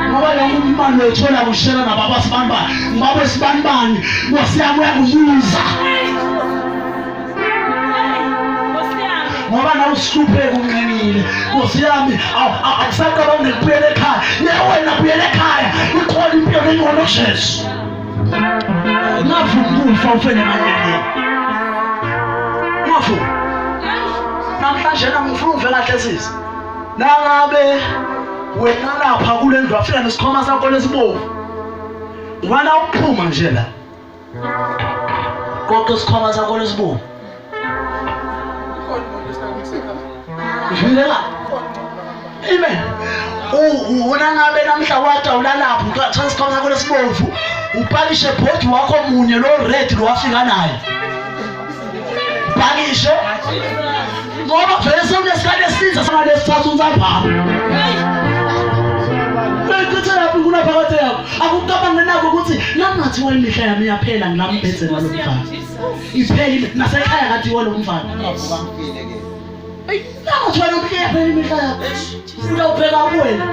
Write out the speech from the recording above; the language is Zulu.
Ngoba yonke imali uyithola kushela nababa sibanibani, ngibaba sibanibani, Nkosi yami uyakubuza. Ngoba nawe usihlupheka unqenile, Nkosi yami, awusaqabangi nekubuyela ekhaya. Ye wena buyela ekhaya, ikhona impilo engcono kuJesu. Ungavumi ukufa ufele emalini. Ungavumi. Namhlanje nami ngifuna uve kahle sisi. Nangabe wena lapha kule ndlu wafika nesikhwama sakho lesibovu. Ngwana ukuphuma nje la. Qoqa isikhwama sakho lesibovu. Ngivile la. Amen. Wena ngabe namhla wada ulalapha uthatha isikhwama sakho lesibovu upakishe bhodi wakho munye lo red lo wafika naye. Upakishe ngoba vele sewunesikhathi esininzi sangalesithathu unsambama. Bengithe lapho kunaphakade yakho akucabange nako ukuthi nangathiwa imihla yami iyaphela ngilambhedzeni walo mfana. Iphele nasekhaya kade iwalo mfana. Eyi, nangathiwa yonke iyaphela imihla yakho. Uyawubheka kuwena.